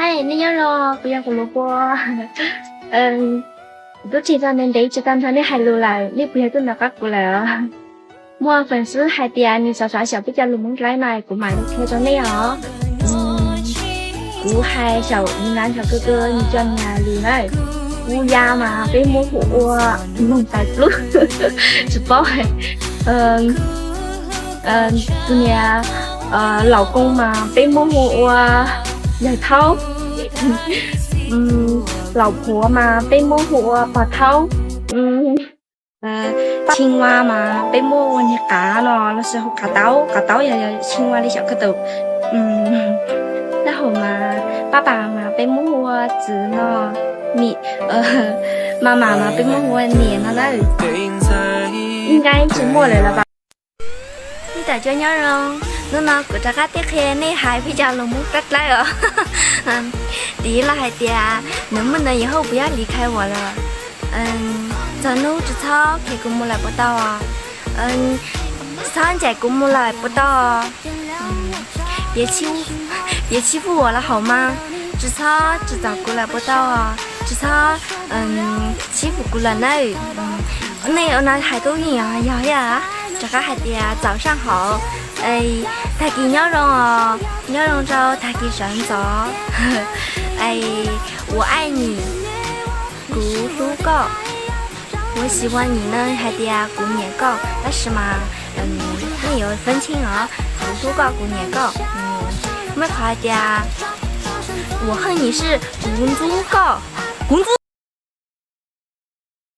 Nej nyob zoo, kuv yog Hua Lus Pua. Kuv twb tsis tau ntev ntev tsis tau nrog nej hais lus lawm, nej puas yog tuaj nov qab kuv lawm os? Muaj feem xwb hais tias nws xav xav xyaum peb cov lus Hmoob dlaib no kuv mam li qhia rau nej os. Kuv hais xyaum Viv Nam xyaum kawg kawg nws cov niag lus na. Kuv ya mas peb Hmoob hu ua moog tais plub, tsis paub. Tus niag laus koob mas peb Hmoob hu ua yawg thaub. Laus phuav mas peb Hmoob hu ua pog thaub. Tshee ua mas peb Hmoob hu ua niag qav no los sis hu qav taub, qav taub yog tshee ua li xyaum kawg tawm. Dab hau mas pab pas mas peb Hmoob hu ua txwv no, mim, mas mam mas peb Hmoob hu ua niam no na. Ib nqaij tsis muaj lawm los pas. Nej cov nyob zoo, hnub no kuv rov qab tib qhia nej hais peb cov lus Hmoob dlaib dlaib os. Tiv los hais tias nws muaj ntawd yog hauj puas yog li khai uas los txog hnub tsis txhob khiav kuv mus lawm puas tau os? Tsis txhob ncaim kuv mus lawm puas tau os? Piav txhib fwj uas los haum mas tsis txhob tsis txaus kuv lawm puas tau os? Tsis txhob txhib fwj kuv lawm nawb. Nej ua no hais tub yeej yog yog thiab. Rov qab hais tias txaus saj hauv, tag kis nyob zoo os, nyob zoo rau tag kis sawv ntxov. Ua aib nim, kuv hlub koj. Ua xis ua nim no hais tias kuv nyiam koj, tab sis mas nej yuav feeb tsheej os, kuv hlub koj, kuv nyiam koj. Muaj qhov hais tias ua hawj nim sij, kuv ntxub koj, kuv ntxub